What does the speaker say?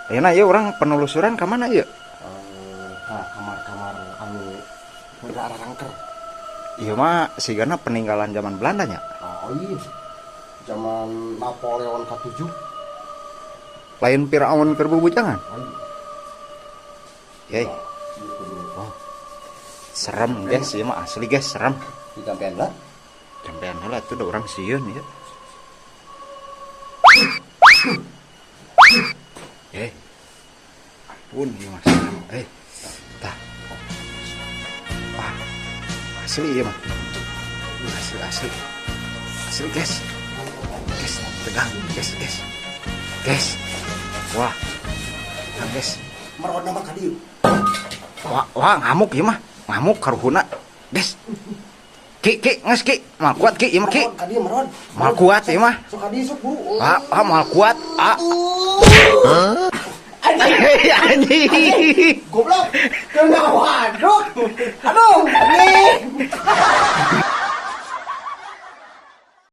Ayeuna ieu urang penelusuran ka mana ieu? Nah, kamar-kamar anu udah arangker. Ieu mah sigana peninggalan zaman Belanda nya. Oh iya. Zaman Napoleon ke-7. Lain Firaun keur bubujangan. Oh Yey, iya. Gitu dulu. Oh. Serem guys, ieu mah asli guys, serem. Di sampean lah. Sampean heula tuh da urang sieun ieu. Eh. Ampun ieu mah serem. Eh. Tah. Wah. Asli ieu mah. Asli asli. Asli guys. Guys, tegang guys, guys. Guys. Wah. Tegang guys. Merod nama ka dieu. Wah, wah ngamuk ieu mah. Ngamuk karuhuna. Guys. Ki, ki, nges ki. Moal kuat ki, ieu mah ki. Merod ka dieu merod. Moal kuat ieu mah. Sok ka dieu sok buru. Ah, ah moal kuat. Ah. Anjing. Goblok. Kena waduh. Aduh.